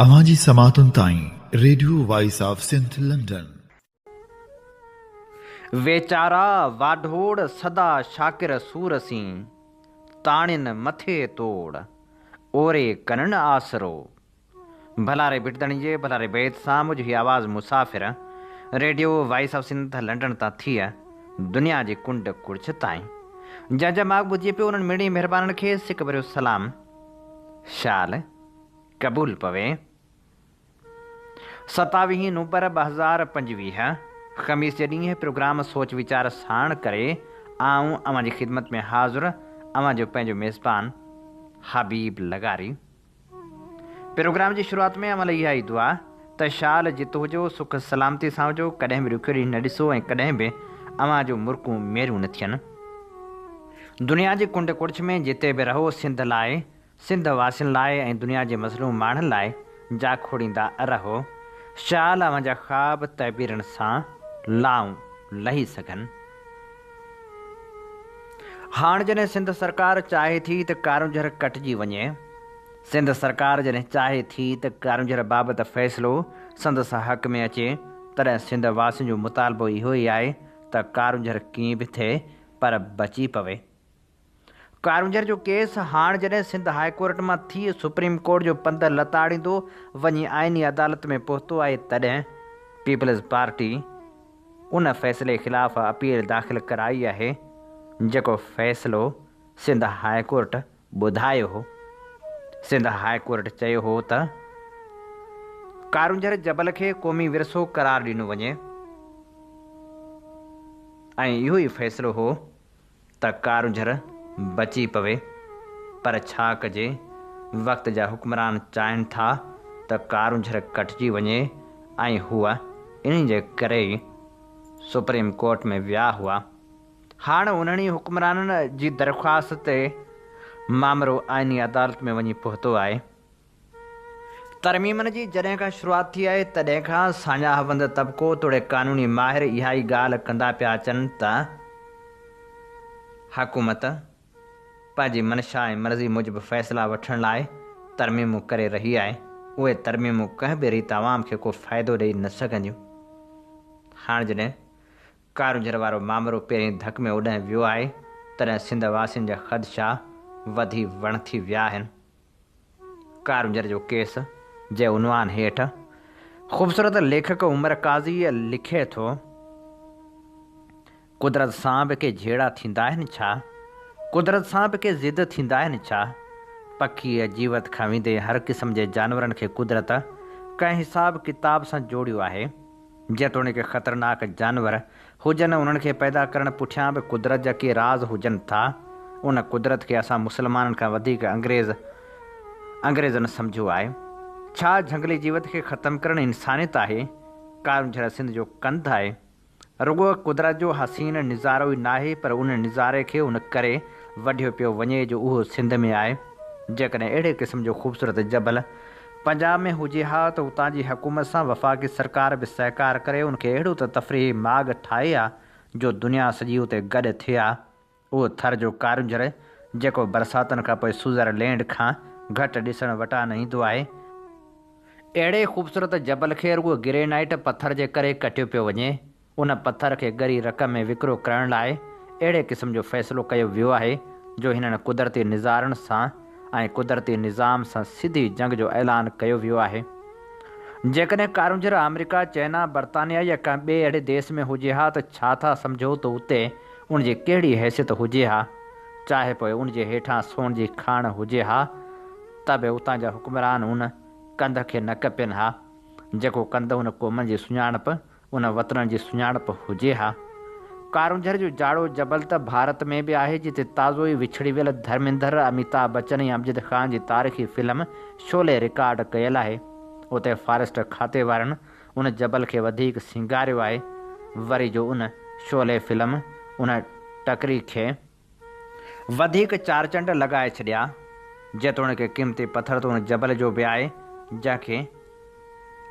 اوهان جي سماعتن تائين radio voice of Sindh London. ويچارا واڍوڙ سدا شاڪر سور سين، تاڻين مٿي توڙ، اوري ڪنن آسرو. ڀلاري ڀٽ ڌڻي جي ڀلاري بيت سان منهنجو هي آواز مسافر radio voice of Sindh London تان ٿي دنيا جي ڪنڊ ڪڙڇ تائين جنهن جا ماڳ ٻڌجي پيو انهن مڙني مهربانن کي سڪ ڀريو سلام شال قبول پوي. ستاويهين نومبر 2025 خميس جي ڏينهن پروگرام سوچ ويچار ساڻ ڪري آئون اوهان جي خدمت ۾ حاضر اوهان جو پنهنجو ميزبان حبيب لغاري. پروگرام جي شروعات ۾ اوهان لاء اها ئي دعا ته شال جت هجو سک سلامتي سان هجو ڪڏهن به ڏکيو ڏينهن نه ڏسو ۽ ڪڏهن به اوهان جون مرڪون ميريون نه ٿين. دنيا جي ڪنڊ ڪڙڇ ۾ جتي به رهو سنڌ لاء سنڌ واسين لاء ۽ دنيا جي مظلوم ماڻهن لاء جاکوڙيندا رهو. شال اوهان جا خواب تعبيرن سان لائون لهي سگهن. هاڻ جڏهن سنڌ سرڪار چاهي ٿي ته ڪارونجهر ڪٽجي وڃي، سنڌ سرڪار جڏهن چاهي ٿي ته ڪارونجهر بابت فيصلو سندس حق ۾ اچي، تڏهن سنڌ واسين جو مطالبو اهو ئي آهي ته ڪارونجهر ڪيئن به ٿئي پر بچي پوي. ڪارونجهر جو ڪيس هاڻ جڏهن سنڌ هاء ڪورٽ مان ٿي سپريم ڪورٽ جو پنڌ لتاڙيندو وڃي آئيني عدالت ۾ پهتو آهي تڏهن پيپلز پارٽي ان فيصلي خلاف اپيل داخل ڪرائي آهي جيڪو فيصلو سنڌ هاء ڪورٽ ٻڌايو هو. سنڌ هاء ڪورٽ چيو هو ته ڪارونجهر جبل کي قومي ورثو قرار ڏنو وڃي ۽ اهو ئي فيصلو هو ته ڪارونجهر بچي پوي، پر ڇا ڪجي، وقت جا حڪمران چاهين ٿا ته ڪارونجهر ڪٽجي وڃي ۽ هو انهي جي ڪري ئي سپريم ڪورٽ ۾ ويا هئا. هاڻ انهن ئي حڪمرانن جي درخواست تي مامرو آئيني عدالت ۾ وڃي پهتو آهي. ترميمن جي جڏهن کان شروعات ٿي آهي تڏهن کان ساڃاهه وند طبقو توڙي قانوني ماهر اها ئي ڳالهه ڪندا پيا اچن ته حڪومت پنهنجي منشا ۽ مرضي موجب فيصلا وٺڻ لاء ترميمون ڪري رهي آهي، اهي ترميمون ڪنهن به ريت عوام کي ڪو فائدو ڏئي نه سگهنديون. هاڻ جڏهن ڪارونجهر وارو مامرو پهرين ڌڪ ۾ اوڏانهن ويو آهي تڏهن سنڌ واسين جا خدشا وڌي وڻ ٿي ويا آهن. ڪارونجهر جو ڪيس جي عنوان هيٺ خوبصورت ليکڪ عمر قاضي لکي ٿو، قدرت سان به ڪي جهيڙا ٿيندا آهن ڇا؟ قدرت سان به ڪي ضد ٿيندا آهن ڇا؟ پکي جيوت کان ويندي هر قسم جي جانورن کي قدرت ڪنهن حساب ڪتاب سان جوڙيو آهي. جيتوڻيڪ خطرناڪ جانور هجن انهن کي پيدا ڪرڻ پٺيان به قدرت جا ڪي راز هجن ٿا. ان قدرت کي اسان مسلمانن کان وڌيڪ انگريز انگريزن سمجهيو آهي. ڇا جهنگلي جيوت کي ختم ڪرڻ انسانيت آهي؟ ڪارونجهر سنڌ جو ڪنڌ آهي. رڳو قدرت جو حسين نظارو ئي ناهي پر ان نظاري کي ان ڪري وڍيو پيو وڃي جو اهو سنڌ ۾ آهي. جيڪڏهن اهڙي قسم جو خوبصورت جبل پنجاب ۾ هجي ها ته اتان جي حڪومت سان وفاقي سرڪار به سهڪار ڪري ان کي اهڙو ته تفريحي ماڳ ٺاهي ها جو دنيا سڄي اتي گڏ ٿئي ها. اهو ٿر جو ڪارونجهر جيڪو برساتن کان پوء سوئزر لينڊ کان گهٽ ڏسڻ وٽان نه ايندو آهي. اهڙي خوبصورت جبل کي رڳو گرينائيٽ پٿر جي ڪري ڪٽيو پيو وڃي. ان پٿر کي ڳري رقم ۾ وڪرو ڪرڻ لاء اهڙي قسم جو فيصلو ڪيو ويو آهي جو هنن قدرتي نظارن سان ۽ قدرتي نظام سان سڌي جنگ جو اعلان ڪيو ويو آهي. جيڪڏهن ڪارونجهر آمريڪا، چينا، برطانيا يا ڪنهن ٻئي اهڙي ديس ۾ هجي ها ته ڇا ٿا سمجهو ته اتي ان جي ڪهڙي حيثيت هجي ها؟ چاهي پوء ان جي هيٺان سون جي کاڻ هجي ها ته به اتان جا حڪمران ان ڪنڌ کي نه ڪپين ها، جيڪو ڪنڌ ان قومن جي سڃاڻپ ان وطن جي سڃاڻپ هجي ها. ڪارونجهر جو جاڙو جبل ته ڀارت ۾ به آهي جتي تازو ئي وڇڙي ويل ڌرميندر، اميتاڀ بچن ۽ امجد خان جي تاريخي فلم شعلي رڪارڊ ڪيل آهي. اتي فاريسٽ کاتي وارن ان جبل کي وڌيڪ سينگاريو آهي. وري جو ان شعلي فلم ان ٽڪري کي. وڌيڪ چارچنڊ لڳائي ڇڏيا. جيتوڻيڪ قيمتي پٿر ته ان جبل جو به آهي، جنهن کي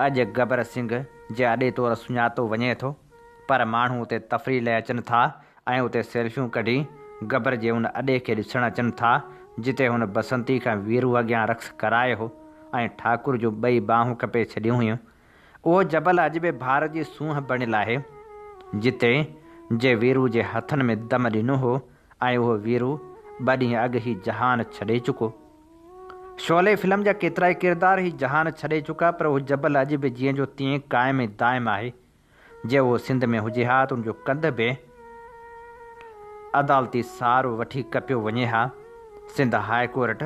اڄ گبر سنگهه جي اڏي طور سڃاتو وڃي ٿو، پر ماڻهو اتي تفريح لاء اچن ٿا ۽ اتي سيلفيون ڪڍي گبر جي ان اڏي کي ڏسڻ اچن ٿا، جتي هن بسنتي کان ويرو اڳيان رقص ڪرايو هو. ۽ ٺاڪر جون ٻئي ٻانهون ڪپي ڇڏيون هيون. اهو جبل اڄ به ڀارت جي سونهن بڻيل آهي، جتي جي ويرو جي هٿن ۾ دم ڏنو هو ۽ اهو ويرو ٻه ڏينهن اڳ هي جهان ڇڏي چڪو. شعلي فلم جا ڪيترائي ڪردار هي جهان ڇڏي چڪا پر اهو جبل اڄ به جيئن جو تيئن قائم ۽ دائم آهي. جي اهو سنڌ ۾ هجي ها ته ان جو ڪنڌ به عدالتي سهارو وٺي ڪپيو وڃي ها. سنڌ هاء ڪورٽ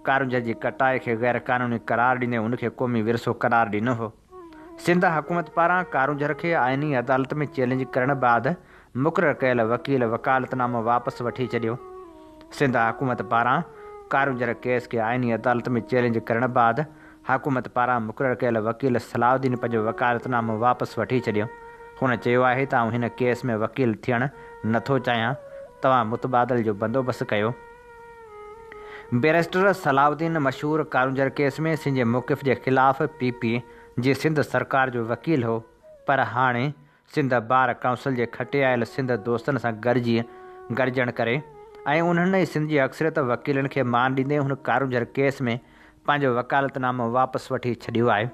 ڪارونجهر جي ڪٽائي کي غير قانوني قرار ڏيندي ان کي قومي ورثو قرار ڏنو هو. سنڌ حڪومت پاران ڪارونجهر کي آئيني عدالت ۾ چئلينج ڪرڻ بعد مقرر ڪيل وڪيل وڪالت نامو واپس وٺي ڇڏيو. سنڌ حڪومت پاران ڪارونجهر ڪيس کي آئيني عدالت ۾ چئلينج ڪرڻ بعد حڪومت پاران مقرر ڪيل وڪيل صلاح الدين پنهنجو وڪالت نامو واپس وٺي ڇڏيو. هن چيو آهي ته آئون هن ڪيس ۾ وڪيل ٿيڻ نه ٿو چاهيان، توهان متبادل جو بندوبست ڪيو. بئريسٽر صلاح الدين مشهور ڪارونجهر ڪيس ۾ سنڌ جي موقف جي خلاف پي پي جي سنڌ سرڪار جو وڪيل هو پر هاڻي سنڌ بار ڪائونسل جي کٽي آيل سنڌ دوستن سان گڏجي گڏجڻ ڪري ۽ انهن ئي سنڌ جي اڪثريت وڪيلن کي مان ڏيندي هن ڪارونجهر ڪيس ۾ پنهنجو وڪالت نامو واپس وٺي ڇڏيو آهي.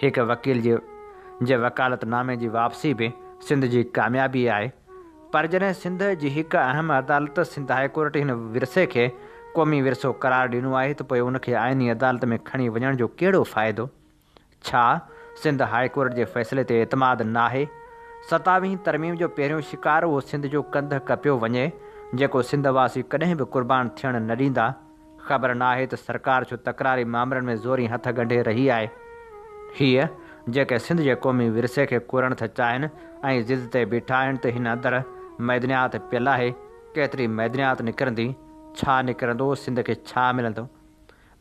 هڪ وڪيل جي جي وڪالت نامي جي واپسي به سنڌ جي ڪاميابي آهي پر جڏهن سنڌ جي هڪ اهم عدالت سنڌ هاء ڪورٽ هن ورثي کي قومي ورثو قرار ڏنو آهي ته پوء ان کي آئيني عدالت ۾ کڻي وڃڻ جو ڪهڙو فائدو؟ ڇا سنڌ هاء ڪورٽ جي فيصلي تي اعتماد ناهي؟ ستاويهين ترميم جو پهريون شڪار اهو سنڌ جو ڪنڌ ڪپيو وڃي، جيڪو سنڌ واسي ڪڏهن به قربان ٿيڻ نه ڏيندا. خبر ناهي ته سرڪار ڇو تڪراري مامرن ۾ زورين هٿ ڳنڍي رهي آهي. هيء جيڪي سنڌ جي قومي ورثي کي ڪورڻ ٿا چاهين ۽ ضد تي بيٺا آهن ته هن اندر معدنيات پيل آهي، ڪيتري معدنيات نڪرندي، ڇا نڪرندو، سنڌ کي ڇا ملندو؟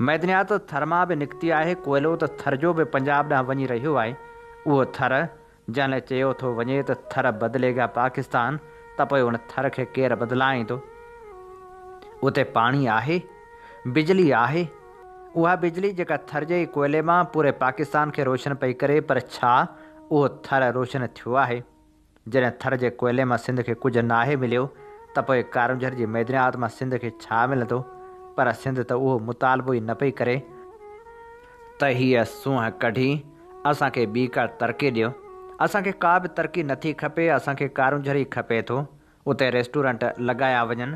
معدنيات ته ٿر مان به نڪتي آهي، ڪوئلو ته ٿر جو به پنجاب ڏانهن وڃي رهيو آهي. اهو ٿر، جنهن لاء چيو ٿو وڃي ته ٿر بدلي گا پاڪستان، ته پوء ان ٿر کي ڪير بدلائيندو؟ اتي پاڻي آهي؟ بجلي آهي؟ اها بجلي جيڪا ٿر جي ئي ڪوئلي مان پوري پاڪستان کي روشن پئي ڪري پر ڇا اهو ٿر روشن ٿيو آهي؟ جڏهن ٿر جي ڪوئلي مان سنڌ کي ڪجهه ناهي مليو ته پوء ڪارونجهر جي معدنيات مان سنڌ کي ڇا ملندو؟ پر سنڌ ته اهو مطالبو ئي نه پئي ڪري ته هيء سونهن ڪڍي اسان کي ٻي ڪا ترقي ڏيو. اسان کي ڪا به ترقي نٿي کپي، اسان کي ڪارونجهر ئي کپي ٿو. اتي ريسٽورنٽ لڳايا وڃن،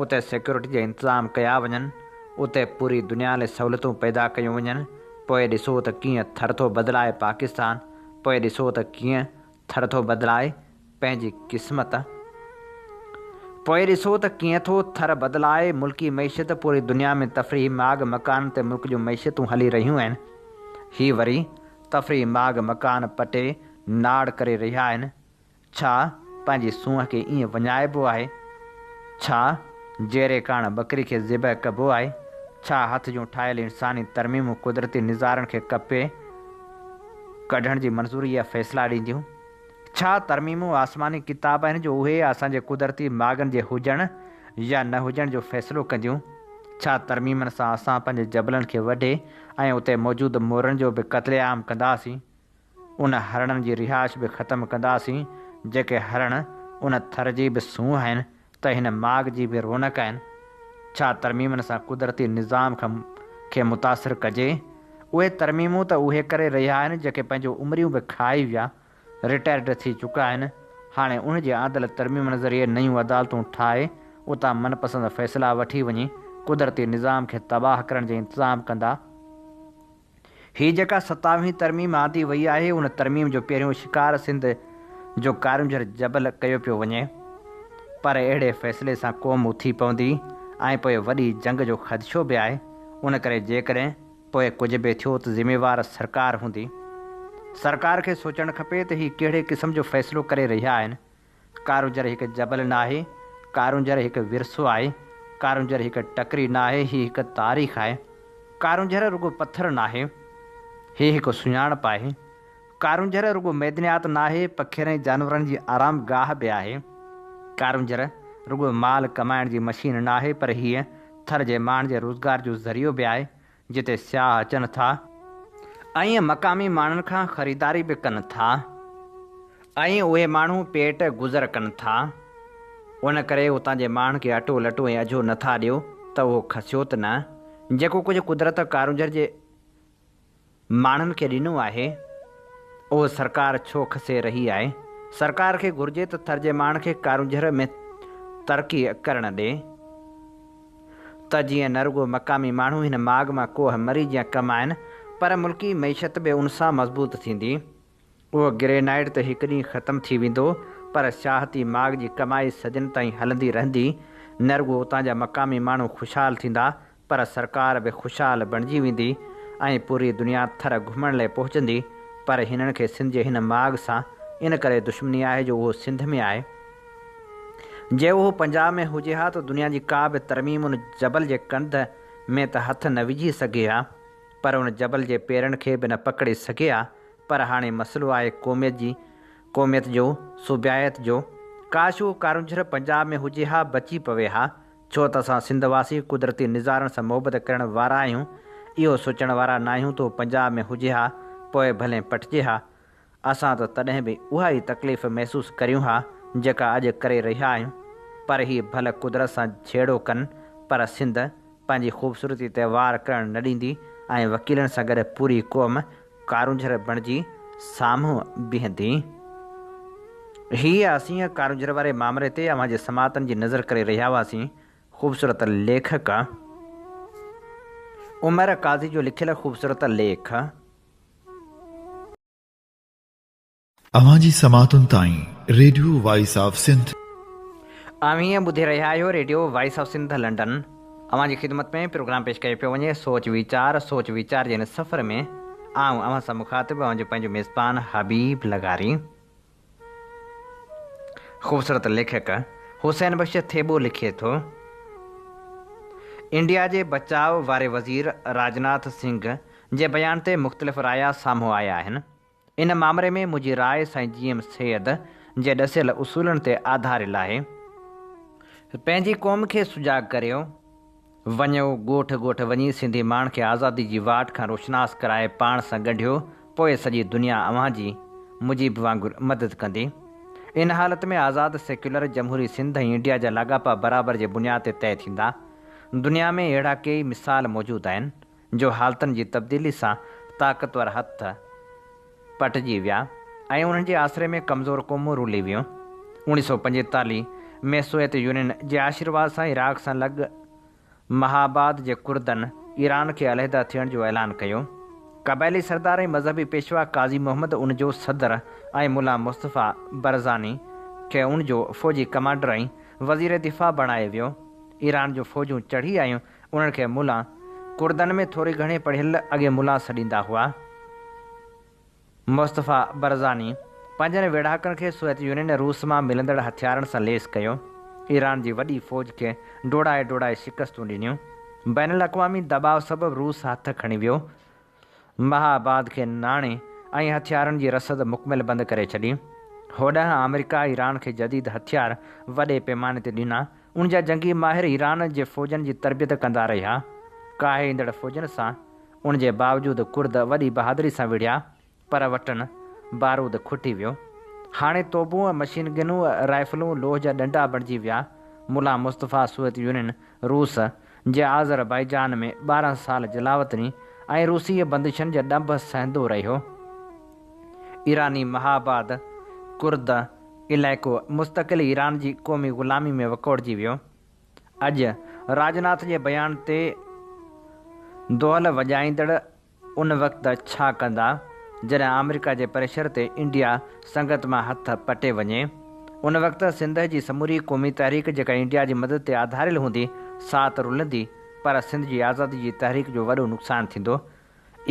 اتي سيڪيورٽي جا انتظام ڪيا وڃن، اتي پوري دنيا لاء سهولتون پيدا ڪيون وڃن، پوء ڏسو ته ڪيئن ٿر ٿو بدلائي پاڪستان، پوء ڏسو ته ڪيئن ٿر ٿو بدلائي پنهنجي قسمت. پوء ڏسو ته ڪيئن ٿو ٿر بدلائي ملڪي معيشت پوري دنيا ۾ تفريحي ماڳ مڪانن تي ملڪ جون معيشتون هلي رهيون آهن. هي وري تفريحي ماڳ مڪان پٽي ناڙ ڪري رهيا آهن. ڇا پنهنجي سونهن کي ائين وڃائبو آهي؟ ڇا جيري ڪاڻ ٻڪري کي ذبح ڪبو آهي؟ ڇا هٿ جون ٺاهيل انساني ترميمون قدرتي نظارن کي ڪپي ڪڍڻ جي منظوري يا فيصلا ڏينديون؟ ڇا ترميمون آسماني ڪتاب آهن جو اهي اسان جي قدرتي ماڳن جي هجڻ يا نه هجڻ جو فيصلو ڪنديون؟ ڇا ترميمن سان اسان پنهنجي جبلن کي وڍي ۽ اتي موجود مورن جو به قتل عام ڪنداسين؟ ان هرڻن جي رهائش به ختم ڪنداسين، جيڪي هرڻ ان ٿر جي به سونهن آهن ته هن ماڳ جي به رونق آهن. ڇا ترميمن سان قدرتي نظام کي متاثر ڪجي؟ اهي ترميمون ته اهي ڪري رهيا آهن جيڪي پنهنجون عمريون به کائي ويا، رٽائرڊ ٿي چڪا آهن، هاڻي انهن جي آندل ترميمن ذريعي نيون عدالتون ٺاهي اتان من پسند فيصلا وٺي وڃي قدرتي نظام کي تباهه ڪرڻ جي انتظام ڪندا. هي جيڪا ستاويهين ترميم آندي وئي آهي ان ترميم جو پهريون شڪار سنڌ جو ڪارونجهر جبل ڪيو پيو وڃي پر اهڙي فيصلي سان قوم اٿي پوندي ۽ پوء وڏي جنگ جو خدشو به آهي ان ڪري جيڪڏهن پوء ڪجهه به ٿيو ته ذميوار سرڪار هوندي. سرڪار کي سوچڻ کپي ته هي ڪهڙي قسم جو فيصلو ڪري رهيا آهن. ڪارونجهر هڪ جبل ناهي، ڪارونجهر هڪ ورثو آهي، ڪارونجهر هڪ ٽڪري ناهي، هي هڪ تاريخ آهي. ڪارونجهر رڳو پٿر ناهي، هي هڪ سڃاڻپ آهي. ڪارونجهر رڳو معدنيات ناهي، پکين ۽ جانورن جي آرام گاهه به آهي. ڪارونجهر رڳو مال ڪمائڻ جي مشين ناهي، پر هيء ٿر جي ماڻهن جي روزگار جو ذريعو به آهي، جتي سياح اچن ٿا ۽ مقامي ماڻهن کان خريداري به ڪن ٿا ۽ اهي ماڻهو پيٽ گذر ڪن ٿا. ان ڪري اتان جي ماڻهن کي اٽو لٽو ۽ اجهو نه ٿا ڏيو ته اهو کسيو ته نه. جيڪو ڪجهه قدرت ڪارونجهر جي. ماڻهن کي ڏنو آهي، اهو سرڪار ڇو کسي رهي آهي؟ سرڪار کي گهرجي ته ٿر جي ماڻهن کي ڪارونجهر ۾ ترقي ڪرڻ ڏي ته جيئن نه رڳو مقامي ماڻهو هن ماڳ مان ڪوهه مري جيان ڪمائن پر ملڪي معيشت به ان سان مضبوط ٿيندي. اهو گرينائيٽ ته هڪ ڏينهن ختم ٿي ويندو پر سياحتي ماڳ جي ڪمائي صدين تائين هلندي رهندي. نه رڳو اتان جا مقامي ماڻهو خوشحال ٿيندا پر سرڪار به خوشحال بڻجي ويندي ۽ پوري دنيا ٿر گهمڻ لئه پهچندي پر هنن کي سنڌ جي هن ماڳ سان ان ڪري دشمني آهي جو اهو سنڌ ۾ آهي. جي اهو پنجاب ۾ هجي ها ته دنيا جي ڪا به ترميم ان جبل جي ڪنڌ ۾ ته هٿ نه وجهي سگهي ها پر ان جبل جي پيرن کي به نه پڪڙي سگهي ها پر هاڻي مسئلو آهي قوميت جي، قوميت جو، صوبيائيت جو. ڪاش اهو ڪارونجهر پنجاب ۾ هجي ها بچي پوي ها، ڇو ته اسان سنڌ واسي قدرتي نظارن سان محبت ڪرڻ وارا آهيون، اهو سوچڻ وارا ناهيون ته اهو پنجاب ۾ هجي ها پوء ڀلين پٽجي ها. اسان ته تڏهن به اها ئي تڪليف محسوس ڪريون ها جيڪا اڄ ڪري رهيا آهيون. پر هي ڀل قدرت سان جهيڙو ڪن پر سنڌ پنهنجي خوبصورتي تي وار ڪرڻ نه ڏيندي ۽ وڪيلن سان گڏ پوري قوم ڪارونجهر بڻجي سامهون بيهندي. هي اسين ڪارونجهر واري مامري تي اوهان جي سماعتن جي نظر ڪري رهيا هئاسين. خوبصورت ليکڪ عمر قاضي جو لکيل خوبصورت ليک. اوهان جي سماعتن تائين ريڊيو وائس آف سنڌ. اوهين ٻڌي رهيا آهيو radio voice of Sindh London. اوهان جي خدمت ۾ پروگرام پيش ڪيو پيو وڃي سوچ ويچار سوچ ويچار جي هن سفر ۾ آئون اوهان سان مخاطب اوهان جو پنهنجو ميزبان حبيب لغاري. خوبصورت ليکڪ حسين بخش ٿيٻو لکي ٿو، انڊيا جي بچاء واري وزير راجناٿ سنگهه جي بيان تي مختلف رايا سامهون آيا آهن. ان مامري ۾ منهنجي راء سائين جي ايم سيد جي ڏسيل اصولن تي آڌاريل آهي. پنهنجي قوم کي سجاڳ ڪريو. وڃو ڳوٺ ڳوٺ وڃي سنڌي ماڻهن کي آزادي جي واٽ کان روشناس ڪرائي پاڻ سان ڳنڍيو پوء سڄي دنيا اوهان جي مجيب وانگر مدد ڪندي. ان حالت ۾ آزاد سيڪيولر جمهوري سنڌ ۽ انڊيا جا لاڳاپا برابر جي بنياد تي طئي ٿيندا. دنيا ۾ اهڙا ڪيئي مثال موجود آهن. جو حالتن جي تبديلي سان طاقتور هٿ پٽجي ويا ۽ انهن جي آسري ۾ ڪمزور قومون رولي ويون. 1945 ۾ سوويت يونين جي آشيرواد سان عراق سان لڳ مهاباد جي ڪردن ايران کي علحده ٿيڻ جو اعلان ڪيو. قبائلي سردار ۽ مذهبي پيشوا قاضي محمد ان جو صدر ۽ ملا مصطفيٰ برزاني کي ان جو فوجي ڪمانڊر ۽ وزير دفاع بڻايو ويو. ايران جون فوجون چڙهي آيون انهن کي ملان، ڪردن ۾ ٿوري گهڻي پڙهيل اڳي ملان سڏيندا هئا. مصطفيٰ برزاني پنهنجن ويڙهاڪن کي سوويت يونين روس مان ملندڙ هٿيارن سان ليس ڪيو. ايران جي وڏي فوج کي ڊوڙائي ڊوڙائي شڪستون ڏنيون. بين الاقوامي دٻاء سبب روس هٿ کڻي ويو. مهاباد کي ناڻي ۽ هٿيارن جي رسد مڪمل بند ڪري ڇڏي. هوڏانهن آمريڪا ايران کي جديد هٿيار وڏي پيماني تي ڏنا. ان جا جنگي ماهر ايران جي فوجن جي تربيت ڪندا رهيا. ڪاهي ايندڙ فوجن سان ان جي باوجود ڪرد وڏي بهادري سان وڙهيا پر وٽن بارود کٽي ويو. هاڻي توبون ۽ مشين گنون ۽ رائفلون لوهه جا ڏنڊا بڻجي ويا. ملا مصطفيٰ سوويت يونين، روس، جي آذر بائيجان ۾ 12 سال جلاوطني ۽ روسي بندشن جا ڏنڀ سهندو رهيو. ايراني مهاباد، ڪرد، علائقو مستقل ايران جي قومي غلامي ۾ وڪوڙجي ويو. اڄ راجناٿ جي بيان تي دهل وڄائيندڙ ان وقت ڇا ڪندا، جڏهن آمريڪا جي پريشر تي انڊيا سنگت مان هٿ پٽي وڃي. ان وقت سنڌ جي سموري قومي تحريڪ جيڪا انڊيا جي مدد تي آڌاريل هوندي، سا ته رلندي، پر سنڌ جي آزادي جي تحريڪ جو وڏو نقصان ٿيندو.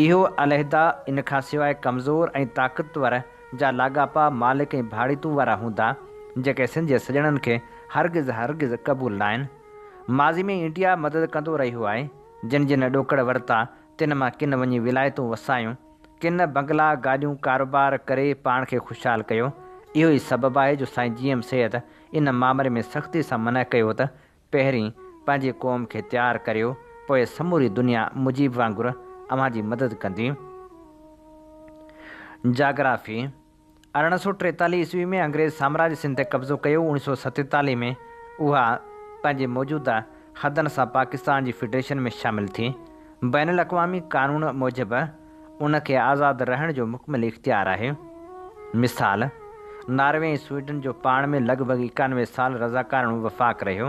اهو علحده ان کان سواء ڪمزور ۽ طاقتور جا لاڳاپا مالڪ ۽ ڀاڙيتون وارا هوندا، جيڪي سنڌ جي سڄڻن کي هرگز هرگز قبول ناهن. ماضي ۾ انڊيا مدد ڪندو رهيو آهي، جن جن ڏوڪڙ ورتا، تن مان ڪن وڃي ولايتون وسايون، ڪن بنگلا، گاڏيون، ڪاروبار ڪري پاڻ کي خوشحال ڪيو. اهو ئي سبب آهي جو سائين جي ايم سيد ان مامري ۾ سختي سان منع ڪيو ته پهرين پنهنجي قوم کي تيار ڪريو، پوء سموري دنيا مجيب وانگر اوهان جي مدد ڪندي. جاگرافي، 1843 عيسوي ۾ انگريز سامراج سنڌ تي قبضو ڪيو، 1947 ۾ اها پنهنجي موجوده حدن سان پاڪستان جي فيڊريشن ۾ شامل ٿي. بين الاقوامي قانون موجب ان کي آزاد رهڻ جو مڪمل اختيار آهي. مثال، ناروي ۽ سوئيڊن جو پاڻ ۾ لڳ ڀڳ 91 سال رضاڪاراڻو وفاق رهيو.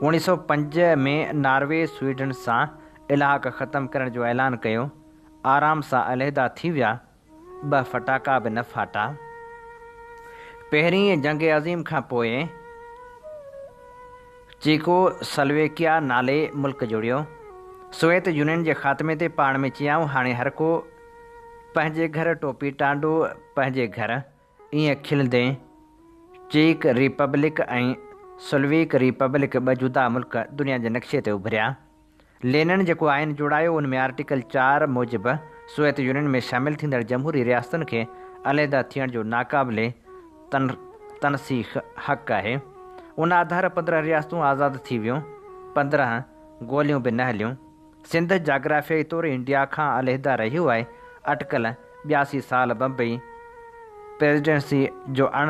1905 ۾ ناروي سوئيڊن سان الحاق ختم ڪرڻ جو اعلان ڪيو. آرام سان علحده ٿي ويا. ٻه ڦٽاڪا به نه ڦاٽا. پهرين جنگ عظيم کان پوء چيڪو سلويڪيا نالي ملڪ جڙيو. سوويت يونين جي خاتمي تي پاڻ ۾ چيائون هاڻي هر ڪو پنهنجي گهر ٽوپي ٽانڊو پنهنجي گهر. ائين کلندي چيڪ ريپبلڪ ۽ سلويڪ ريپبلڪ ٻه جدا ملڪ دنيا جي نقشي تي اڀريا. لينن جيڪو آئين جوڙايو ان ۾ آرٽيڪل چار موجب سوويت يونين ۾ شامل ٿيندڙ جمهوري رياستن کي علحده ٿيڻ جو ناقابل تنسيخ حق آهي. ان آڌار 15 رياستون آزاد ٿي ويون، 15 گوليون به نه هليون. سنڌ جاگرافيائي طور انڊيا کان علحده رهيو آهي. اٽڪل 82 سال بمبئي پريزيڊنسي جو اڻ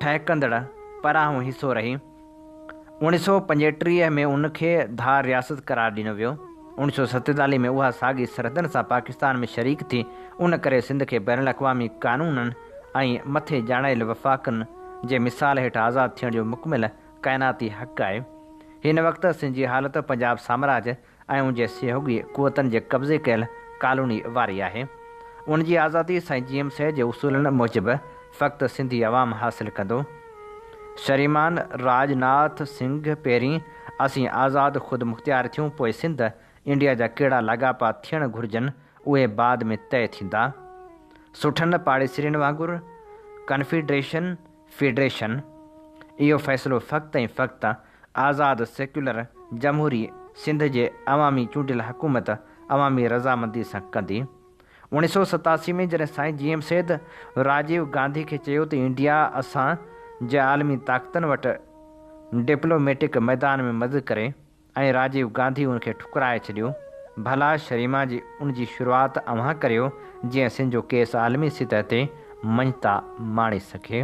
ٺهڪندڙ پرانهون حصو رهي. 1935 ۾ ان کي ڌار رياست قرار ڏنو ويو. 1947 ۾ اها ساڳي سرحدن سان پاڪستان ۾ شريڪ ٿي. ان ڪري سنڌ کي بين الاقوامي قانونن ۽ مٿي ڄاڻايل وفاقن جي مثال هيٺ آزاد ٿيڻ جو مڪمل ڪائناتي حق آهي. هن وقت سنڌ جي حالت پنجاب سامراج ۽ ان جي سهيوڳي قوتن جي قبضي ڪيل ڪالوني واري آهي. ان جي آزادي سائين جي ايم سيد جي اصولن موجب فقط سنڌي عوام حاصل ڪندو. شريمان راج ناٿ سنگهه پهرين اسين آزاد خودمختيار ٿيون پوء سنڌ انڊيا جا ڪهڙا لاڳاپا ٿيڻ گهرجن اهي بعد ۾ طئي ٿيندا. سٺن پاڙيسرين وانگر ڪنفيڊريشن فيڊريشن، اهو فيصلو فقط ۽ فقط آزاد سيڪيولر جمهوري سنڌ جي عوامي چونڊيل حڪومت عوامي رضامندي سان ڪندي. 1987 ۾ جڏهن سائين جي ايم سيد راجيو گانڌي کي چيو ته انڊيا اسان جي عالمي طاقتن وٽ ڊپلوميٽڪ ميدان ۾ مدد ڪري، ۽ راجيو گانڌي ان کي ٺڪرائي ڇڏيو. ڀلا شريما جي ان جي شروعات اوهان ڪريو جيئن سنڌ جو ڪيس عالمي سطح تي مڃتا ماڻي سگهي.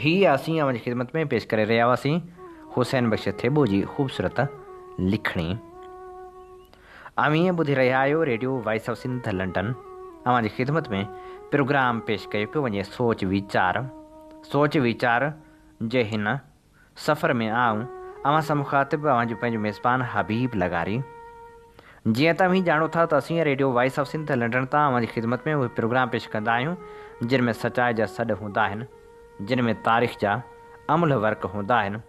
هي اسين اوهان جي خدمت ۾ پيش ڪري رهيا هئاسين حسين بخش ٿيٻو جي خوبصورت لکڻي. اوهين ٻڌي رهيا آهيو radio voice of Sindh London. اوهان جي خدمت ۾ پروگرام پيش ڪيو پيو وڃي سوچ ويچار. سوچ ويچار جي هن سفر ۾ آئون اوهان سان مخاطب اوهان جو پنهنجو ميزبان حبيب لغاري. جيئن ته اوهين ڄاڻو ٿا ته اسين radio voice of Sindh London تان اوهان جي خدمت ۾ اهي پروگرام پيش ڪندا آهيون جن ۾ سچائي جا سڏ هوندا آهن جن ۾ تاريخ جا املهه ورق هوندا آهن.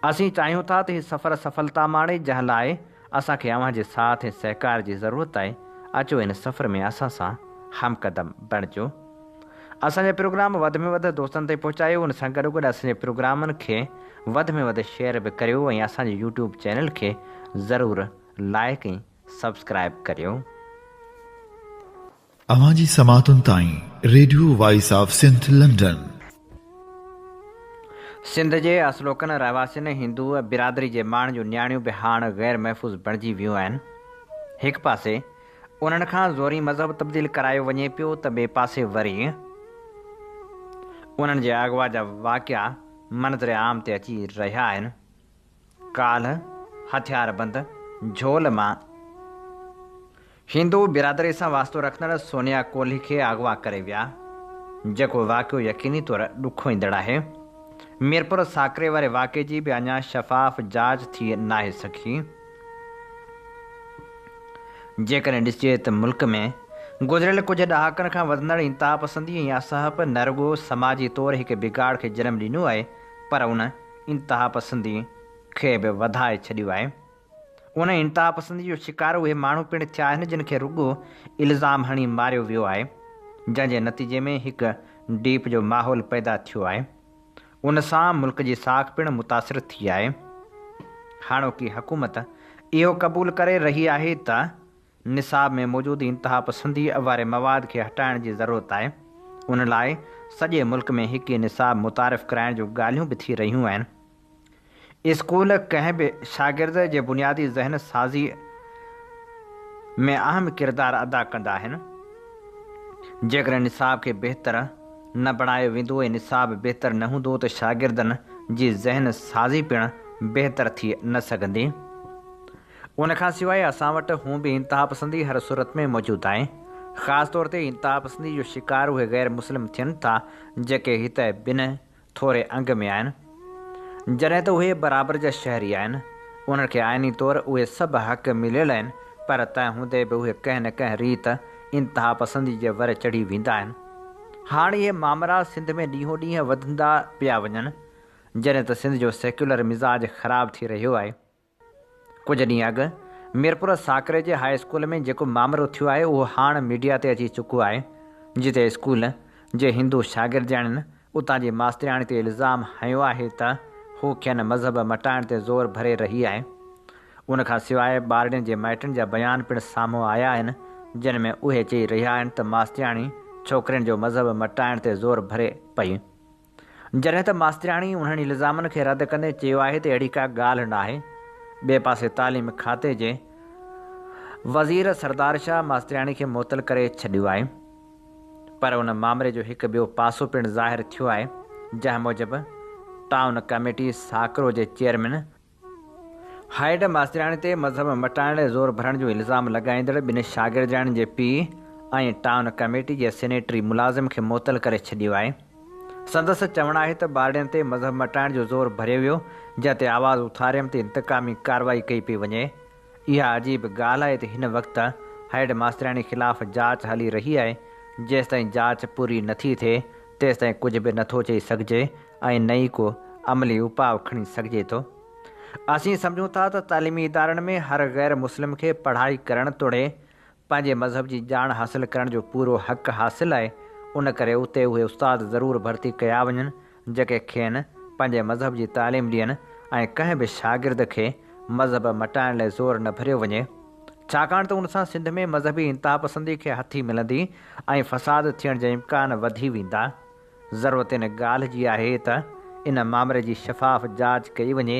اسين چاهيون ٿا ته هي سفر سڦلتا ماڻي جنهن لاء اسان کي اوهان جي ساٿ ۽ سهڪار جي ضرورت آهي اچو هن سفر ۾ اسان سان همقدم بڻجو. اسان جا پروگرام وڌ ۾ وڌ دوستن تائين پهچايو ان سان گڏوگڏ اسان جي پروگرامن کي وڌ ۾ وڌ شيئر به ڪريو ۽ اسان جي يوٽيوب چينل کي ضرور لائيڪ ۽ سبسڪرائيب ڪريو. اوهان جي سماعتن تائين radio voice of Sindh London. Sindh جي اصلوڪن رهواسين هندو برادري جي ماڻهن جون نياڻيون به هاڻ غير محفوظ بڻجي ويون آهن. هڪ پاسي انهن کان زوري مذهب تبديل ڪرايو وڃي پيو ته ٻئي پاسي وري انهن جي اغوا جا واقعا منظر عام تي اچي رهيا آهن. ڪالهه هٿياربند جهول مان هندو برادري سان واسطو رکندڙ سونيا ڪولهي کي اغوا ڪري ويا، جيڪو واقعو يقيني طور ڏکوئيندڙ آهي. ميرپور ساڪري واري واقعي جي به اڃا شفاف جاچ ٿي ناهي سگهي. جيڪڏهن ڏسجي ته ملڪ ۾ گذريل ڪجهه ڏهاڪن کان وڌندڙ انتهاپسندي ۽ اسهپ نه رڳو سماجي طور هڪ بگاڙ کي جنم ڏنو آهي پر ان انتهاپسندي کي به وڌائي ڇڏيو آهي. ان انتهاپسندي جو شڪار اهي ماڻهو پڻ ٿيا آهن جن کي رڳو الزام هڻي ماريو ويو آهي جنهن جي نتيجي ۾ هڪ ڊيپ جو ماحول پيدا ٿيو آهي. ان سان ملڪ جي ساک پڻ متاثر ٿي آهي. هاڻوڪي حڪومت اهو قبول ڪري رهي آهي ته نصاب ۾ موجود انتهاپسنديء واري مواد کي هٽائڻ جي ضرورت آهي. ان لاء سڄي ملڪ ۾ هڪ ئي نصاب متعارف ڪرائڻ جون ڳالهيون به ٿي رهيون آهن. اسڪول ڪنهن به شاگرد جي بنيادي ذهن سازيء ۾ اهم ڪردار ادا ڪندا آهن. جيڪڏهن نصاب کي بهتر نه بڻايو ويندو ۽ نصاب بهتر نه هوندو ته شاگردن جي ذهن سازي پڻ بهتر ٿي نه سگهندي. ان کان سواء اسان وٽ هون به انتهاپسندي هر صورت ۾ موجود آهي. خاص طور تي انتهاپسندي جو شڪار اهي غير مسلم ٿين ٿا جيڪي هتي بنهه ٿوري انگ ۾ آهن. جڏهن ته اهي برابر جا شهري آهن. انهن کي آئيني طور اهي سڀ حق مليل آهن پر تنهن هوندي به اهي ڪنهن نه ڪنهن ريت انتهاپسندي جي ور چڙهي ويندا آهن. هاڻ اهي مامرا سنڌ ۾ ڏينهون ڏينهن وڌندا پيا وڃن. جڏهن ته سنڌ جو سيڪيولر مزاج خراب ٿي رهيو آهي. ڪجهه ڏينهن اڳ ميرپور ساڪري جي هاء اسڪول ۾ جيڪو مامرو ٿيو آهي اهو هاڻ ميڊيا تي اچي چڪو آهي جتي اسڪول جي هندو شاگردياڻين اتان جي ماسترياڻي تي الزام هنيو آهي ته هو کين مذهب مٽائڻ تي زور ڀري رهي آهي. ان کان سواء ٻارڙين جي مائٽن جا بيان پڻ سامهون آيا آهن جن ۾ اهي چئي رهيا آهن ته ماسترياڻي ڇوڪرين جو مذهب مٽائڻ تي زور ڀري پئي. جڏهن ته ماسترياڻي انهن الزامن کي رد ڪندي چيو آهي ته اهڙي ڪا ڳالهه ناهي. ٻئي پاسي تعليم کاتي جي وزير سردار شاهه ماسترياڻي کي معطل ڪري ڇڏيو آهي. پر ان مامري جو هڪ ٻيو پاسو پڻ ظاهر ٿيو آهي جنهن موجب ٽائون ڪميٽي ساڪرو جي چيئرمين هيڊ ماسترياڻي تي مذهب مٽائڻ لاء زور ڀرڻ جو الزام لڳائيندڙ ٻن شاگردياڻين جي پيء ۽ ٽائون ڪميٽي جي سينيٽري ملازم کي معطل ڪري ڇڏيو آهي. سندس چوڻ آهي ته ٻارڙين تي مذهب مٽائڻ جو زور ڀريو ويو جنهن تي آواز اٿاريم ته انتقامي ڪارروائي ڪئي پئي وڃي. اها عجيب ڳالهه آهي ته هن وقت هيڊ ماسترياڻي خلاف جاچ هلي رهي آهي جيستائين جاچ پوري نٿي ٿئي تيستائين ڪجهه به نٿو چئي سگهجي ۽ نه ئي ڪو عملي اپاء کڻي سگهجي ٿو. اسين سمجهون ٿا ته تعليمي ادارن ۾ هر غير مسلم کي پڙهائي ڪرڻ توڙي پنهنجي مذهب جي ڄاڻ حاصل ڪرڻ جو پورو حق حاصل آهي، ان ڪري اتي اهي استاد ضرور ڀرتي ڪيا وڃن جيڪي کين پنهنجي مذهب جي تعليم ڏين ۽ ڪنهن به شاگرد کي مذهب مٽائڻ لاء زور نه ڀريو وڃي. ڇاڪاڻ ته ان سان سنڌ ۾ مذهبي انتهاپسندي کي هٿي ملندي ۽ فساد ٿيڻ جا امڪان وڌي ويندا. ضرورت ان ڳالهه جي آهي ته ان مامري جي شفاف جاچ ڪئي وڃي،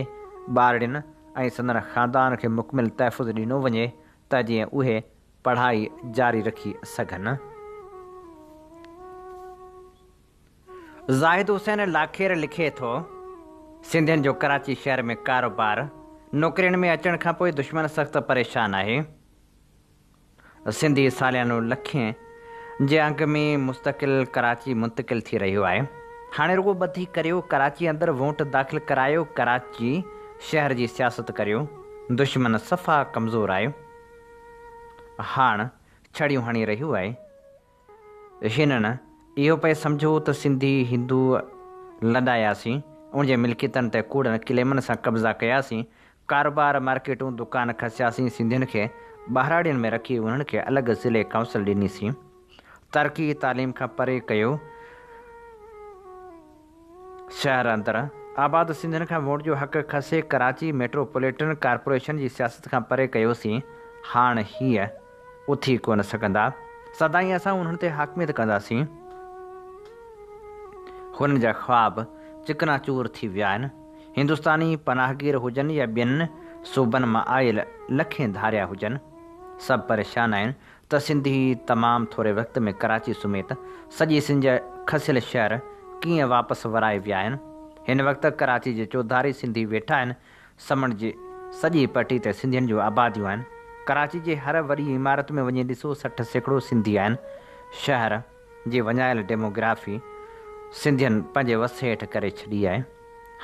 ٻارڙين ۽ سندن خاندان کي مڪمل تحفظ ڏنو وڃي ته جيئن اهي پڙهائي جاري رکي سگهن. زاهد حسين لاکير لکي ٿو، سنڌين جو ڪراچي شهر ۾ ڪاروبار، نوڪرين ۾ اچڻ کانپوء دشمن سخت پريشان آهي. سنڌي ساليانو لکين جي انگ ۾ مستقل ڪراچي منتقل ٿي رهيو آهي. هاڻي رڳو ٻڌي ڪريو ڪراچي اندر ووٽ داخل ڪرايو ڪراچي شهر جي سياست ڪريو دشمن صفا ڪمزور آهي هاڻ ڇڙيون هڻي رهيو آهي. هنن اهو پئي سمجهيو ته سنڌي هندو لڏاياسين، ان جي ملڪيتن تي ڪوڙن ڪليمن سان قبضا ڪياسين، ڪاروبار، مارڪيٽون، دڪان کسياسين، سنڌين کي ٻهراڙين ۾ رکي انهن کي الڳ ضلعي ڪائونسل ڏنيسين، ترقي، تعليم کان پري ڪيو، شهر اندر آباد سنڌين کان ووٽ جو حق کسي ڪراچي ميٽروپوليٽن ڪارپوريشن جي سياست کان پري ڪيوسين، هاڻ هيء اٿي ڪونه سگهندا، سدائين اسان انهن تي حاڪميت ڪنداسين. هنن جا خواب چڪنا چور ٿي ويا آهن. هندستاني پناهگير هجن يا ٻين صوبن مان آيل لکين ڌاريا هجن، سڀ پريشان آهن ته سنڌي تمام ٿوري وقت ۾ ڪراچي سميت سڄي سنڌ جا کسيل شهر ڪيئن واپس ورائي ويا آهن. هن وقت ڪراچي جي چوڌاري سنڌي ويٺا آهن. سمنڊ جي سڄي پٽي تي سنڌين جون آباديون آهن. ڪراچي جي هر وڏي عمارت ۾ وڃي ڏسو 60% سنڌي آهن. شهر جي وڃايل ڊيموگرافي سنڌين پنهنجي وس هيٺ ڪري ڇڏي آهي.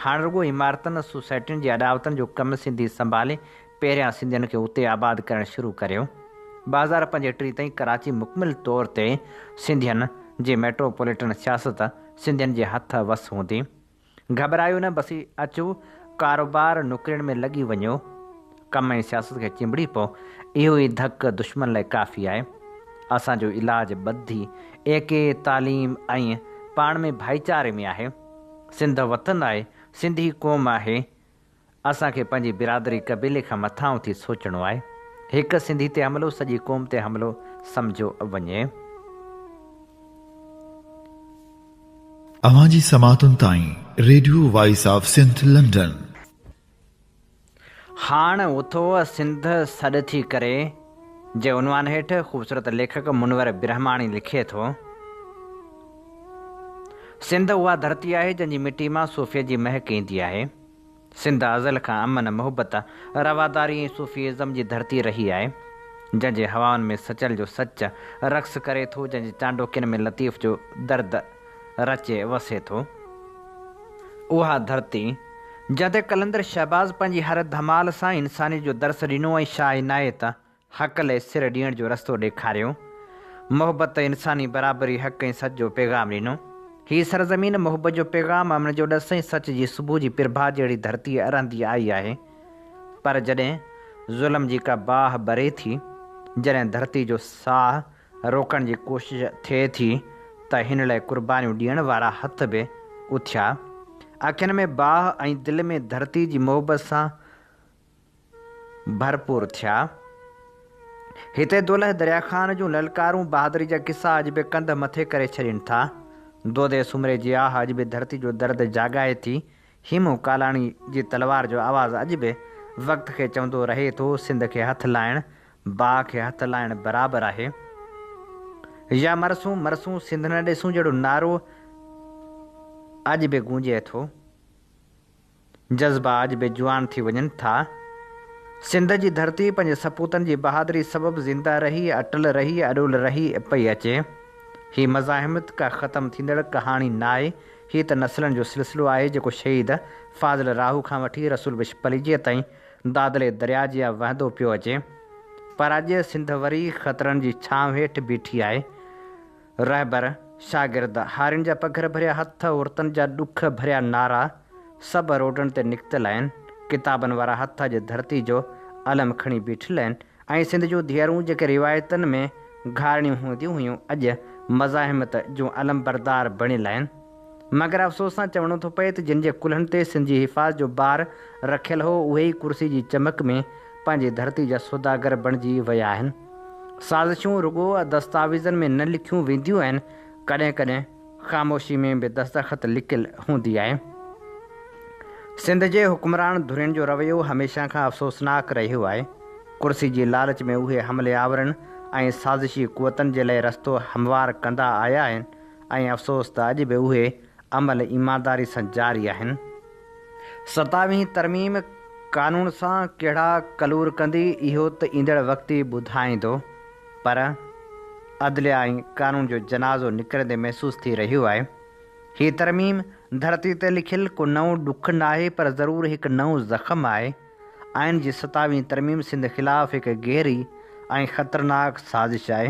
هاڻ رڳو عمارتن، سوسائٽين جي اڏاوتن جو ڪم سنڌي سنڀالي پهريان سنڌين کي اتي آباد ڪرڻ شروع ڪريو. 2035 تائين ڪراچي مڪمل طور تي سنڌين جي ميٽروپوليٽن سياست سنڌين جي هٿ وس هوندي. گهٻرايو نه بس اچو ڪاروبار نوڪرين ۾ لڳي وڃو. ڪم ۽ سياست کي چنبڙي پئو. اهو ئي ڌڪ دشمن لاء ڪافي آهي. اسان جو علاج ٻڌي، ايڪي، تعليم ۽ پاڻ ۾ ڀائيچاري ۾ آهي. سنڌ وطن آهي، سنڌي قوم آهي. اسان کي پنهنجي برادري قبيلي کان مٿانهون ٿي سوچڻو آهي. هڪ سنڌي تي حملو سڄي قوم تي حملو سمجهيو وڃي. اوهان جي سماعتن تائين radio voice of Sindh London. هاڻ اٿو سنڌ سڏ ٿي ڪري جي عنوان هيٺ خوبصورت ليکڪ منور برهماڻي لکي ٿو. سنڌ اها ڌرتي آهي جنهن جي مٽي مان صوفيت جي مهڪ ايندي آهي. سنڌ ازل کان امن، محبت، رواداري ۽ صوفي ازم جي ڌرتي رهي آهي، جنهن جي هوائن ۾ سچل جو سچ رقص ڪري ٿو، جنهن جي چانڊوڪين ۾ لطيف جو درد رچي وسي ٿو. اها ڌرتي، جنهن تي قلندر شهباز پنهنجي هر ڌمال سان انسانيت جو درس ڏنو ۽ شاهه عنايت حق لئه سر ڏيڻ جو رستو ڏيکاريو. محبت، انساني برابري، حق ۽ سچ جو پيغام ڏنو. هي سرزمين محبت جو پيغام، امن جو ڏس ۽ سچ جي صبح جي پرڀات جهڙي ڌرتي رهندي آئي آهي. پر جڏهن ظلم جي ڪا باهه ٻري ٿي، جڏهن ڌرتي جو ساهه روڪڻ جي ڪوشش ٿئي ٿي ته هن لئه قربانيون ڏيڻ وارا هٿ به اٿيا. اکين ۾ باهه ۽ دل ۾ ڌرتي جي محبت سان ڀرپور ٿيا. هتي دولهه دريا خان جون للڪارون، بهادري جا قصا اڄ به ڪنڌ مٿي ڪري ڇڏين ٿا. دودي سومري جي آهه اڄ به ڌرتي جو درد جاڳائي ٿي. هيمون ڪالاڻي جي تلوار جو آواز اڄ به وقت کي چوندو رهي ٿو، سنڌ کي هٿ لائڻ، باهه کي هٿ لائڻ برابر آهي. يا مرسون مرسون سنڌ نه ڏيسون جهڙو نعرو اڄ به گونجي ٿو. جذبا اڄ به جوان ٿي وڃن ٿا. سنڌ جي ڌرتي پنهنجي سپوتن جي بهادري سبب زنده رهي، اٽل رهي، اڏول رهي پئي اچي. هي مزاحمت ڪا ختم ٿيندڙ ڪهاڻي ناهي، هي ته نسلن جو سلسلو آهي جيڪو شهيد فاضل راهو کان وٺي رسول بخش پليجي تائين دادلي درياء جيان وهندو پيو اچي. پر اڄ سنڌ وري خطرن جي ڇانو هيٺ بيٺي آهي. رهبر، شاگرد، هارين جا پگهر ڀريا هٿ، عورتن جا ڏک ڀريا نعرا، سڀ روڊن تي نڪتل آهن. ڪتابن وارا هٿ اڄ ڌرتي جو علم کڻي بيٺل آهن ۽ سنڌ جون ڌيئرون جيڪي روايتن ۾ گهارڻيون هونديون هيون اڄ مزاحمت جون علمبردار بڻيل آهن. مگر افسوس سان چوڻو ٿو پئي ته جن جي ڪلهن تي سنڌ جي حفاظت جو بار رکيل هو اهي ئي ڪرسي جي چمڪ ۾ پنهنجي ڌرتي جا سوداگر بڻجي ويا آهن. سازشون رڳو دستاويزن ۾ نه لکيون وينديون آهن، ڪڏهن ڪڏهن خاموشي ۾ به دستخط لڪل هوندي آهي. سنڌ جي حڪمران ڌرين جو رويو هميشه کان افسوسناڪ رهيو آهي. ڪرسي جي لالچ ۾ اهي حملي آورن ۽ سازشي قوتن جي لئه رستو هموار ڪندا آيا آهن ۽ افسوس ته اڄ به اهي عمل ايمانداري سان جاري آهن. ستاويهين ترميم قانون سان ڪهڙا ڪلور ڪندي اهو ته ايندڙ وقت ئي ٻڌائيندو پر عدليا ۽ قانون جو جنازو نڪرندي محسوس ٿي رهيو آهي. هي ترميم ڌرتي تي لکيل ڪو نئون ڏک ناهي پر ضرور هڪ نئون زخم آهي. آئين جي ستاويهين ترميم سنڌ خلاف هڪ گهري ۽ خطرناڪ سازش آهي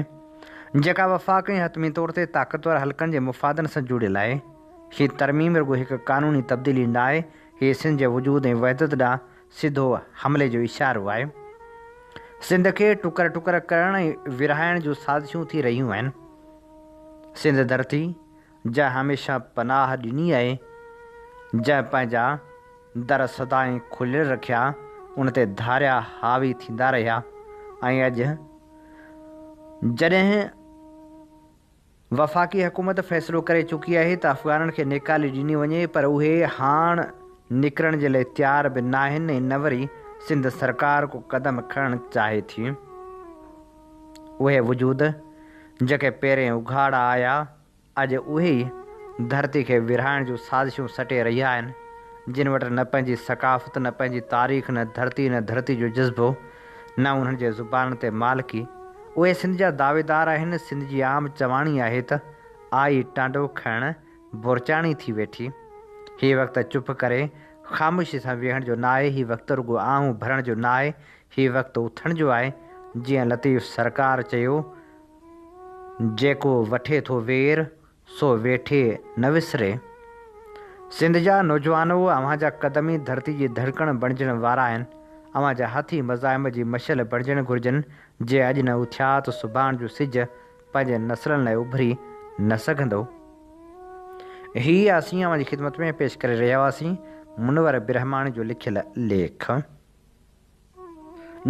جيڪا وفاق ۽ حتمي طور تي طاقتور حلقن جي مفادن سان جڙيل آهي. هي ترميم رڳو هڪ قانوني تبديلي ناهي، هي سنڌ جي وجود ۽ وحدت ڏانهن سڌو حملي جو اشارو آهي. سنڌ کي ٽڪر ٽڪر ڪرڻ ۽ ورهائڻ جون سازشون ٿي رهيون آهن. سنڌ ڌرتي، جنهن هميشه پناهه ڏني آهي، جنهن پنهنجا در سدائين کليل رکيا، ان تي ڌاريا حاوي ٿيندا رهيا ۽ اڄ جڏهن وفاقي حڪومت فيصلو ڪري چڪي آهي ته افغانن کي نيڪالي ڏني وڃي پر اهي هاڻ نڪرڻ جي لاء تيار به ناهن ۽ نه وري سنڌ سرڪار ڪو قدم کڻڻ چاهي ٿي. اهي وجود جيڪي پهرين اگهاڙا آيا اڄ اهي ئي ڌرتي کي ورهائڻ جون سازشون سٽي رهيا آهن جن وٽ نه پنهنجي ثقافت نه پنهنجي تاريخ نه ڌرتي نه ڌرتي جو جذبو نه انهن جي زبانن تي مالڪي اهي سنڌ جا دعويدار آهن، سنڌ جي عام چواڻي آهي ته آئي ٽانڊو کڻڻ بورچاڻي ٿي ويٺي. هي وقت چپ ڪري خاموشي سان ويهڻ جو ناهي، هي وقت رڳو آهون ڀرڻ جو ناهي، هي وقت اٿڻ جو آهي، جيئن لطيف سرڪار چيو، جيڪو وٺي ٿو وير، سو ويٺي نه وسري. سنڌ جا نوجوانو اوهان جا قدم ئي ڌرتي جي ڌڙڪڻ بڻجڻ وارا آهن. اوهان جا هٿ ئي مزاحمت جي مشعل بڻجڻ گهرجن. جي اڄ نه اٿيا ته سڀاڻ جو سج پنهنجي نسلن لاء اڀري نه سگهندو. هي اسين اوهان جي خدمت ۾ پيش ڪري رهيا هئاسين منور برهماڻي جو لکيل ليک.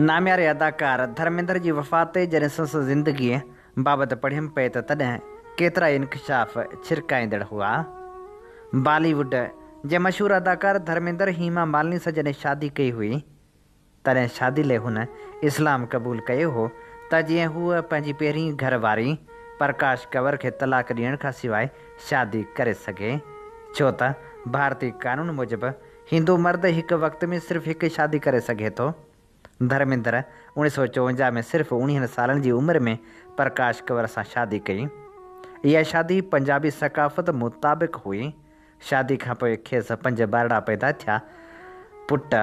نامياري اداڪار ڌرميندر جي وفات تي جڏهن سندس زندگيء بابت پڙهيم پئي ته تڏهن ڪيترائي انڪشاف ڇرڪائيندڙ هئا. بالي ووڊ جي مشهور اداڪار ڌرميندر هيما مالني سان جڏهن شادي ڪئي هئي تڏهن شادي لئه هن اسلام قبول ڪيو هو ته جيئن هوء پنهنجي پهرين گهر واري پرڪاش ڪنور کي طلاق ڏيڻ کان سواء شادي ڪري سگهي ڇو ته ڀارتي قانون موجب هندو مرد هڪ وقت ۾ صرف هڪ شادي ڪري سگهي ٿو. ڌرميندر 1954 ۾ صرف اوڻيهن سالن جي عمر ۾ پرڪاش ڪور سان شادي ڪئي. اها شادي پنجابي ثقافت مطابق هئي. شادي کانپوء کيس پنج ٻارڙا پيدا ٿيا، پٽ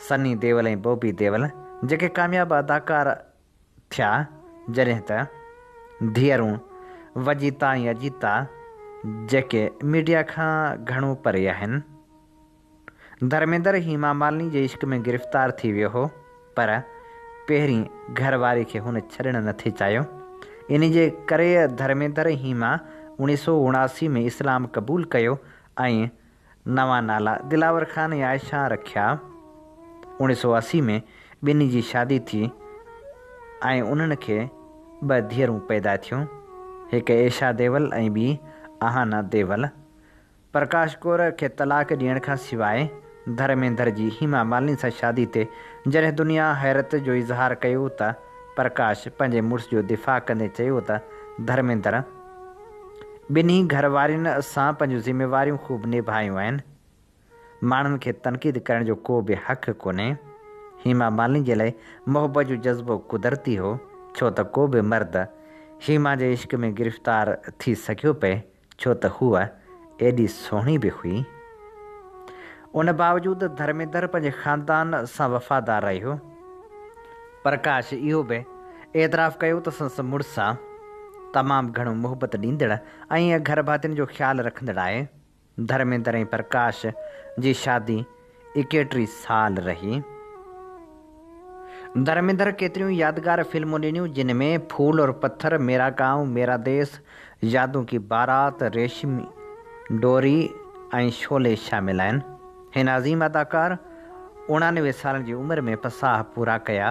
سني ديول ۽ بوبي ديول، جيڪي ڪامياب اداڪار ٿيا، جڏهن ته ڌيئرون وجيتا ۽ اجيتا، جيڪي ميڊيا کان گهڻو پري آهن. ڌرميندر هيما مالني جي عشق ۾ گرفتار ٿي ويو هو، پر پهرين گهر واري کي هن ڇڏڻ نه ٿي چاهيو. انهي جي ڪري ڌرميندر هيما 1979 ۾ اسلام قبول ڪيو ۽ نوان نالا دلاور خان ۽ عائشه رکيا. 1980 ۾ ٻنهي جي شادي ٿي ۽ انهن کي ٻه ڌيئرون پيدا ٿيون، هڪ ايشا ديول ۽ ٻي آهانا ديول. پرڪاش ڪور کي طلاق ڏيڻ کان سواء ڌرميندر جي هيما مالني سان شادي تي جڏهن دنيا حيرت جو اظهار ڪيو ته پرڪاش پنهنجي مڙس جو دفاع ڪندي چيو ته ڌرميندر ٻنهي گهر وارين سان پنهنجون ذميواريون خوب نڀايون آهن، ماڻهن کي تنقيد ڪرڻ جو ڪو به حق ڪونهي. هيما مالني جي لاء محبت جو جذبو قدرتي هو، ڇو ته ڪو به مرد هيما جي عشق ۾ گرفتار ٿي سگهيو پئي، ڇو ته هوء ايڏي سهڻي به هئي. ان باوجود ڌرميندر پنهنجي خاندان سان وفادار رهيو. پرڪاش اهو به اعتراف ڪيو ته سندس مڙس تمام گهڻو محبت ڏيندڙ ۽ گهرڀاتين جو خيال رکندڙ آهي. ڌرميندر ۽ پرڪاش جي شادي ايڪيٽري سال رهي. ڌرميندر ڪيتريون ئي يادگار فلمون ڏنيون جن ۾ ڦول اور پٿر، ميرا گائون ميرا ديس، يادون ڪي بارات، ريشمي ڊوري ۽ شعلي شامل آهن. هن عظيم اداڪار 89 سالن جي عمر ۾ پساهه پورا ڪيا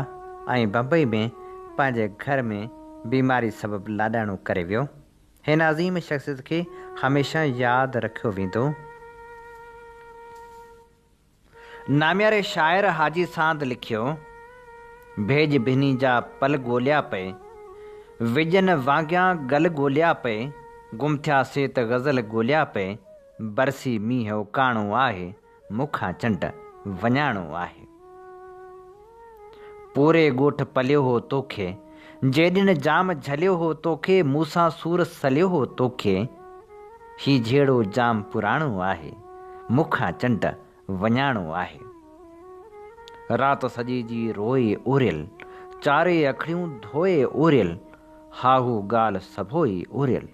۽ بمبئي ۾ پنهنجي گهر ۾ بيماري سبب لاڏاڻو ڪري ويو. هن عظيم شخصيت کي هميشه ياد رکيو ويندو. نامياري شاعر حاجي ساند لکيو، ڀيڄ ڀني جا پل ڳوليا پئي، وڄن وانگيان گل ڳوليا پئي، گم ٿيا سي ته غزل ڳوليا پئي، برسي مينهن اڪاڻو آهي، مون کان چنڊ وڃاڻو آهي. پوري ڳوٺ پليو هو توکي، جيڏين جام جهليو هو توکي، مون سان سور سليو هو توکي، هي جهيڙو جام پراڻو آهي، مون کان چنڊ وڃاڻو آهي. رات سڄي جي روئي اوريل، چارئي اکڙيون ڌوئي اوريل، ها هو ڳالهه سڀوئي اوريل،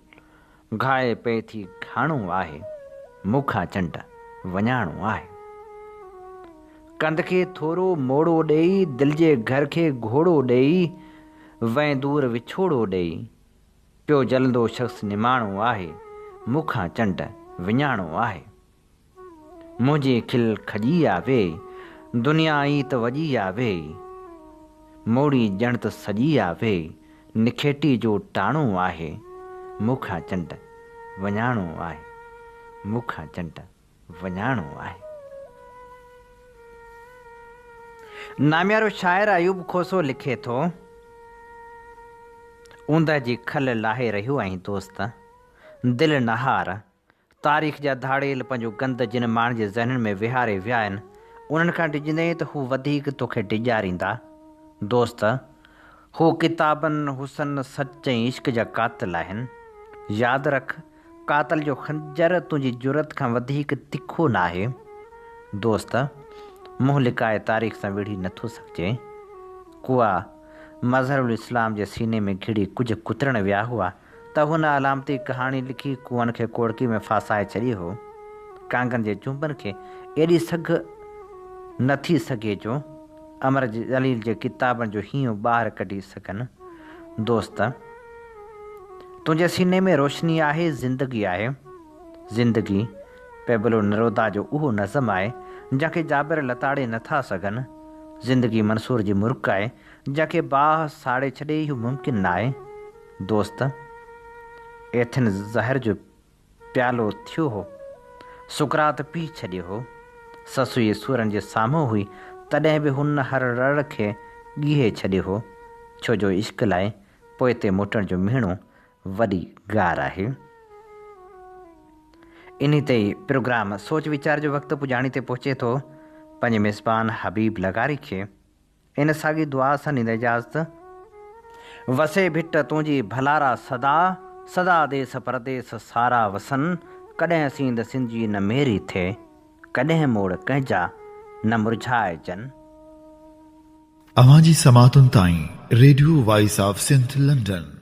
گهائي پئي ٿي گهاڻو آهي، مون کان چنڊ وڃاڻو آهي. ڪنڌ کي ٿورو موڙو ڏيئي، دل جي گهر کي گهوڙو ڏيئي، وئين دور وڇوڙو ڏيئي، پيو جلندو شخص نماڻو آهي، مون کان چنڊ وڃاڻو آهي. منهنجي کل کڄي آ ويئي، دنيا ئي ته وڄي آ ويئي. موڙي ڄڻ ته سڄي آ ويئي، نکيٽي جو ٽاڻو آهي، مون کان چنڊ وڃاڻو آهي، مون کان چنڊ وڃاڻو آهي. ناميارو شاعر ايوب کوسو لکي ٿو، اوندهه جي کل لاهي رهيو آهين دوست، دل نه هار، تاريخ جا ڌاڙيل پنهنجو گند جن ماڻهن جي ذهنن ۾ ويهاري ويا آهن، انهن کان ڊڄندين ته هو وڌيڪ توکي ڊيڄاريندا. دوست، هو ڪتابن، حسن، سچ ۽ عشق جا قاتل آهن. ياد رک، قاتل جو خنجر تنهنجي جرئت کان وڌيڪ تکو ناهي. دوست، منهن لڪائي تاريخ سان وڙهي نٿو سگهجي. ڪوئا مظهرالاسلام جي سيني ۾ گهڙي ڪجهه ڪترڻ ويا هئا. ته هن علامتي ڪهاڻي لکي ڪوئن کي ڪوڙڪي ۾ ڦاسائي ڇڏي هو. ڪانگن جي چونبن کي ايڏي سگهه نه ٿي سگهي جو امر جليل جي ڪتابن جو هينئون ٻاهر ڪڍي سگهن. دوست! تنهنجي سيني ۾ روشني آهي، زندگي آهي. زندگي، پيبلو نرودا جو اهو نظم آهي، جنهن کي جابر لتاڙي نه ٿا سگهن. زندگي منصور جي مرڪ آهي، جنهن کي باهه ساڙي ڇڏي اهو ممڪن ناهي. دوست ايٿنز زهر جو پيالو ٿيو هو. سقراط پي ڇڏيو هو. سسئي سورن جي سامهون هئي، تڏهن به هن هر رڙ کي ڳيهي ڇڏيو هو، ڇو جو عشق لاء پوئتي موٽڻ جو مهڻو وڏي گار آهي. انهي تي ئي پروگرام سوچ ويچار جو وقت پڄاڻي تي پهچي ٿو. پنهنجي ميزبان حبيب لغاري کي ان ساڳي دعا سان ڏيندا اجازت. وسي ڀٽ تنهنجي ڀلارا سدا، سدا ديس پرديس سارا وسن، ڪڏهن سينڌ سنڌجي نه ميري ٿئي، ڪڏهن موڙ ڪنهن جا نه مرجهائجن. اوهان جي سماعتن تائين radio voice of Sindh London.